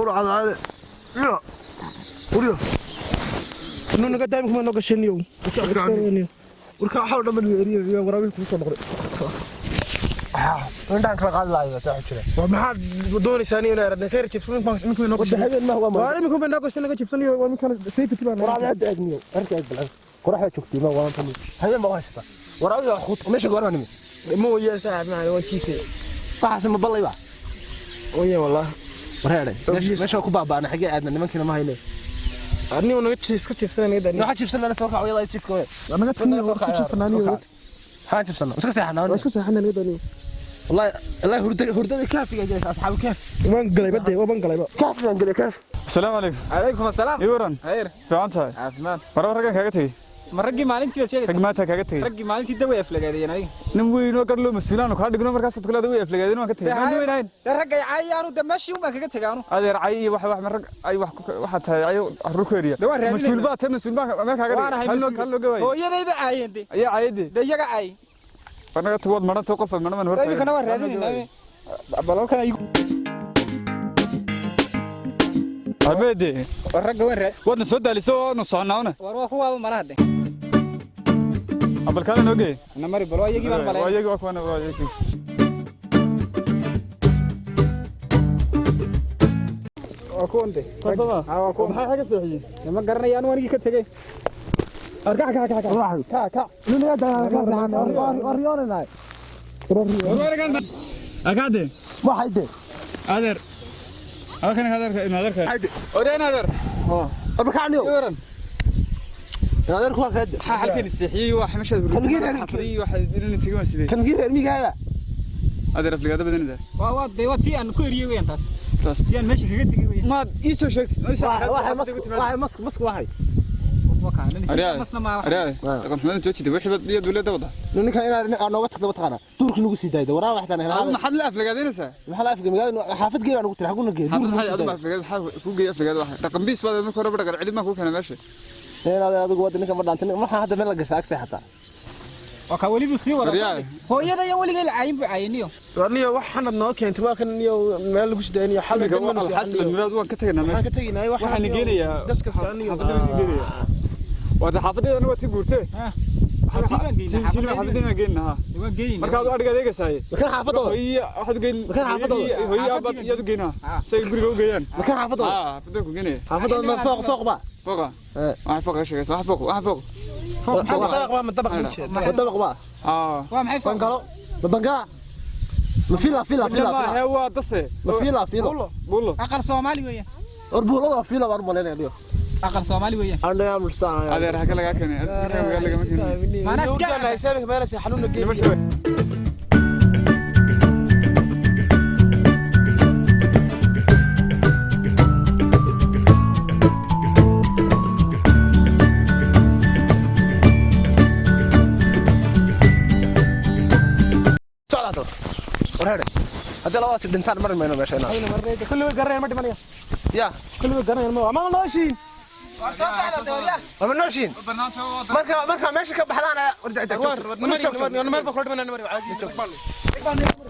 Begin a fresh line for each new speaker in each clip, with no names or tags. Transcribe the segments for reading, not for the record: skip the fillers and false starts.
War cadcaade ya waryo.
Inuu naga daayim kuma noo gashaniyo.
Warka waxaa dhan eriyo waraabihii kugu soo noqday. Indhahan kala qaadi lahayo saaxib jira.
Waa maxaad doonaysaa inay aradna khayr jifsan minkum noo gashan.
Habeen ma waa
Waa minkum noo gashan naga jifsaniyo waa minkan safety baan.
Waraab aad eegniyo arka eeg balan qoraxda joogtay ma waan tani habeen ma haysta waraabiga wax ku meesha goorma nimi.
Ma waya saaxib macaan waan jiifay.
Waxaas ma balay ba.
Waya wallah.
Wareere meesha ku baabaana xagee aadna nimankiina ma hayne.
Arniyo naga iska jifsanay naga daaniyo.
Waxa jifsanana soo kac wayada jiifka way.
Naga taniyo waa ku jifsanaaniyo.
Maxaan jifsanaa iska seexanaa.
Waa iska seexanaa naga daaniyo.
Wallahi wallahi hurda hurdada kaafiga jirta asxaabu kaafi.
Waan galay bade waan galay ba.
Kaafi waan galay kaafi.
Asalaamu calaykum.
Calaykum asalaam.
Ii waran.
Khayr.
Fiican tahay.
Caafimaad.
Maraba raggan kaaga tegey.
Ma raggii maalintii baad
Rag
sheegaysaa?
maanta kaaga tegey.
Raggii maalintii daway aflagaadeen adiga.
Nin weyn oo gar loo mas-uulaan kaa dhigno markaas kule way aflagaadeen waan ka tegey. Nin weyn ahayn.
Dee raggay caayaanu de meeshii un baan kaga tegay anu.
Adeer cay iyo wax wax ma rag ay wax waxaa tahay cayo carruur ku eriya.
Dee waan raadinaynaa.
Mas-uul baa tahay, mas-uul baa meel kaaga
Waan ahay
dhigay. Hal loo
mas-uul.
hal loo gawaayey.
Hooyadayba caayeen de.
Ayaa caayadee.
Dee iyaga caay.
War naga tag waad marantay qof maran baan hortaagan.
Imikana waan raadinaynaa. Balalkan ay
Habeede.
War ragga waan raad.
Waadna soo daaliso oo nu soconaawna.
War waa kuwaaba malaha de.
Abalkaada noo geey.
Na mari bal waa iyagii baan
Waa
malayn.
iyagii waa kuwana waa iyagii.
Waa kuwan de.
Kasaba.
Haa waa kuwan.
Maxay xagga seexiyeen?
Ma garanayaan anigii ka tegey. War kac kac kac kac. Kac kac.
Waryoonanahay.
Akaade.
Waxay de.
Adeer. Halkan adeerka in adeerka. Odeen adeer.
Abakacniyo.
Ii waran.
Adeer ku kaad.
Maxaa halkan iseexiyey waa xamashada hurda. Xafadii waxa inaan tegay waan sidee.
Kan giir ermigaaga.
Adeer afligaada badanida.
Waa waa de waa tii aan ku eriyey weeyaan taas.
Taas.
Tii aan meesha kaga tegey weeyaan.
Maad ii soo sheegtay. Ma ii soo
Waxay mask waxay mask mask waxay.
Waa kaa. Masna ma wax.
Dhaqan xumada joojida wixii bad iyo dawladda wada.
Ninka inaad nooga tagto mataqaana duurka nagu sii daayda waraa waxtaan helaa.
Adigu maxaad la aflagaadaynaysaa?
Maxaa la afka magaalada xaafad geey baan ugu tiri xaguna geey.
Xaafad maxay adigu aflagaad maxaa ku geeyay aflagaad waxa. Dhaqan biis baad marka hore dhaqan celin ma ku keenay meesha.
Inaad adigu wada ninka ma dhaantin maxaa hadda meel la gashaa ag seexataa.
Waa kaa welibu sii wada.
Waryaa.
Hooyada iyo weligay la caayin buu caayiniyo.
Warniyo waxaanad noo keentay waa kan iyo meel lagu sidaaniyo xal
Iminka waa alxasil milaad waan ka tagaynaa
waxaan
meesha.
ka tegaynaa
Waxaan geenayaa
daskaska aniyo.
Xaafadda waan geenayaa. Waa xaafadeedana waa tii guurtee.
Tii baan geynaa.
Xaafadeena waan geynaa. Ha.
Waan geynaa.
Marka aad adhiga adeegaysaa.
Makan xaafadooda.
Hooyo waxaad geyn.
Makan xaafadooda.
Hooyo aabad iyaad geynaa. Say guriga u geeyaan.
Makan xaafadooda.
Ah, xaafadda ku geenaya.
Xaafadooda ma fooq fooq ba.
Fooqa. Waxa fooqa sheegaysa waxa fooq waxa fooq.
Dabaq baa ma dabaq ma jeeda.
Ma dabaq ba.
Ah.
Waa maxay fooq?
Bangalo. Ma bangala. Ma fila fila fila
Ma
fila.
hee waa dase.
Ma fila fila.
Buulo.
Aqal Soomaali weeyaan.
War buulada waa fila baan u malaynaya dhigo.
Aqal Soomaali weeyaan.
Anaga mustaan.
Adeer halka lagaa keenay. Adeer halka lagaa keenay.
Maanaa sigaar.
Meel xanuun geey.
Nimasha way.
Socdaa dad. War heere. Haddii labadaasi dhintaan mari mayno meesha inaan.
Kulli way garanayaan ma dhimanaya.
Ya.
Kulli way garanayaan ma ama nooshiin.
War soo socda de waryaa.
Ama nooshiin. Marka marka meesha ka baxdaan ayaa war joogto.
Meel ba kula dhimanaya mari caadi.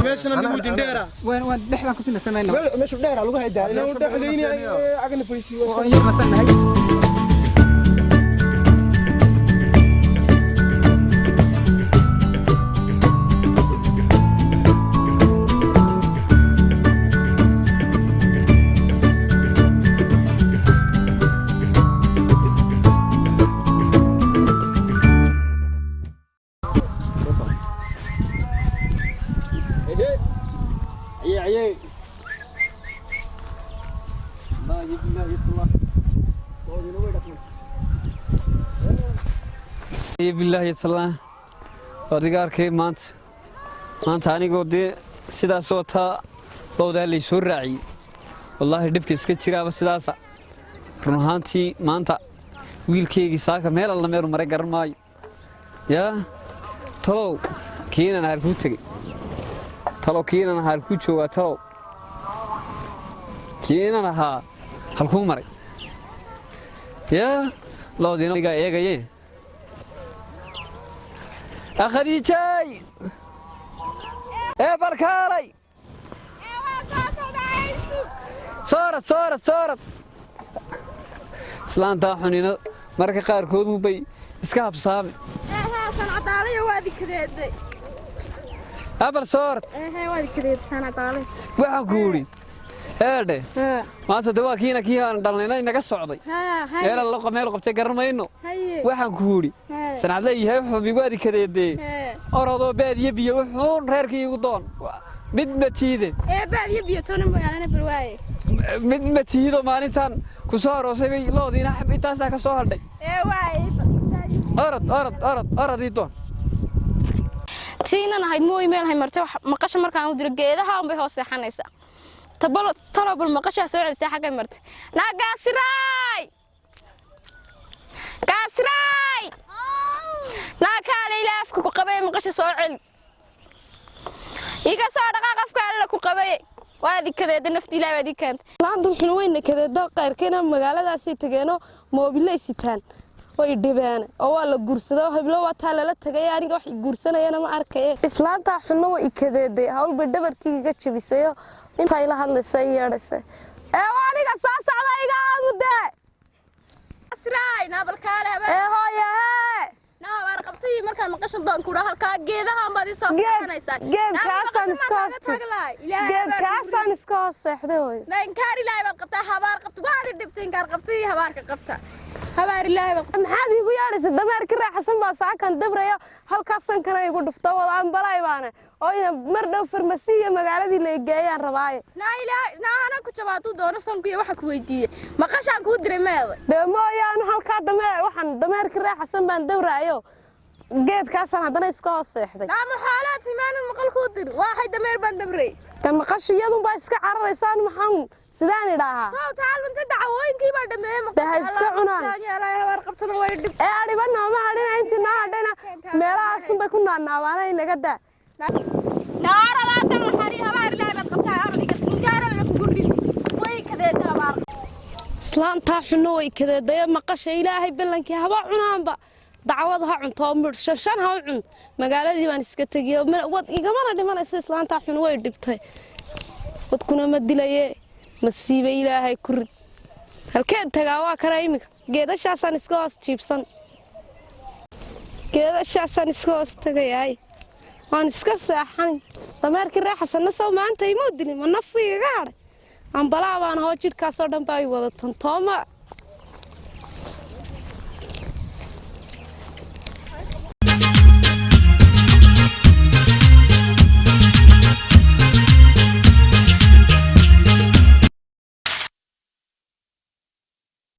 Meeshana nigu dindheera.
Waan dhexdaan ku sinasanayna.
Meeshu dheer lagu haydaa.
Inuu dhexleynaya cagna fariisiyo.
Waan yar nasannahay.
Bilaahi talaan adiga arkay maanta maanta anigoo dee sidaas wataa lowdaa laysoo raaciyey. Wallaahi dhibka iska jiraaba sidaasa. Run ahaantii maanta wiilkeygii saaka meel alla meelu maray garan maayo. Yaa Talow kiinan halkuu tegey? Talow kiinan halkuu joogaa? Talow kiinan ahaa halkuu maray? Yaa loodiina eegaye. Khadiijay ee barkaalay, soorad, soorad, soorad. Islaantaa xunina mararka qaarkood bay iska habsaami. Abar, soorad. Waxaan ku idhi, heedhe, maanta de waa kiina kii aan dhalnayna inaga socday, meel alla meel qabtay garan mayno. Waxaan ku idhi, sanacad leeyahay, wuxuu igu adikadeedee, orodoo baadiye biyo wuxuun reerkii igu doon. Mid ma tiide, mid ma tiido. Maalintan ku soo aroosay bay loodiina intaasaa ka soo hadhay. Orod, orod, orod, orod, ii doon.
Tiinan ahayd mooy meelhay martay. Maqasha markaan u diro, geedaha unbay hoos seexanaysaa. Tabalo talobal maqashaa soo celisay. Xaggay martay? Naa gaasiraay, gaasiraay, naa kaale. Ilaa afka ku qabay, maqasha soo celi. Iga soo dhaqaaq, afka alla ku qabay. Waad ikadeeda, nafti Ilaah baad ii keentay.
Laanta xun weyna kadeedo. Qayrkeena magaaladaasay tageenoo moobilay sitaan, way dhibeen oo waa la guursado. Heblo waa taa lala tagay, aniga wax guursanayana ma arkaye. Islaantaa xunna way ikadeeday, hawlbay dhabarkii iga jabisayo. Intaa ila hadlaysa, i yeedhaysa ee waa aniga soo socda, iga aamude.
Gaasiraay, naa balkaale.
Ee hooye hee.
Naa waar qabtay markaan maqashan doon kuudha, halkaa geedahan baad ii soo seexanaysaa.
Geedkaasaan iska hoos seexday, hooyo.
Na inkaar Ilaahay baad qabtaa, habaar qabta. Waad i dhibtay, inkaar qabtay, habaarka qabta, habaar Ilaahay baad.
Maxaad iigu yeedhaysa? Dameerkii raaxasan baa saakan dabraya, halkaas sankana igu dhufto. Wada ambalay baane oo ina mar dhow farmasi iyo magaaladii la geeyaan rabaaye.
Naa Ilaahay, naa ana ku jabaa hadduu doono sanku. Waxa ku weydiiyey, maqashaan kuu diray meeday?
Dee mooyaanu halkaa dameer, waxaan dameerkii raaxasan baan dabraayo, geedkaasaan haddana iska hoos seexday.
Naa maxaalaad simaanan maqal kuu dir? Waaxay dameer baan dabray.
Dee maqasha iyadunbaa iska cararaysaan, maxaan sidaan idhaahaa?
Soo taalunta dacwooyinkii baa dhameeyey.
Dee ha iska cunaan.
Habaar qabtana way dhib.
Ee adhiba nooma hadhina, intii noo hadhina meelahaasunbay ku naannaabaana, inaga daa.
Naaradaatan waxaari, habaar Ilaahay baad qabtaa, ardiga inkaar alla kugu dhib, way kadeeda habaar.
Islaantaa xunno way kadeedayo. Maqasha Ilaahay ballankii haba cunaanba, dacwada ha cunto oo midh shanshan ha u cunto. Magaaladii baan iska tegiyo, wad igamana dhimanaysa. Islaantaa xun way dhibtay, wadkuna ma dilaye. Masiiba Ilaahay ku rid. Halkeen tagaa? Waa kana iminka geedashaasaan iska hoos jiibsan, geedashaasaan iska hoos tagayaay, waan iska seexan. Dameerkii reexasanna sow maanta imuu dilin, ma nafu igaga hadhay? Ambalaa baan hoo, jidhkaasoo dhan baa i wada tantooma.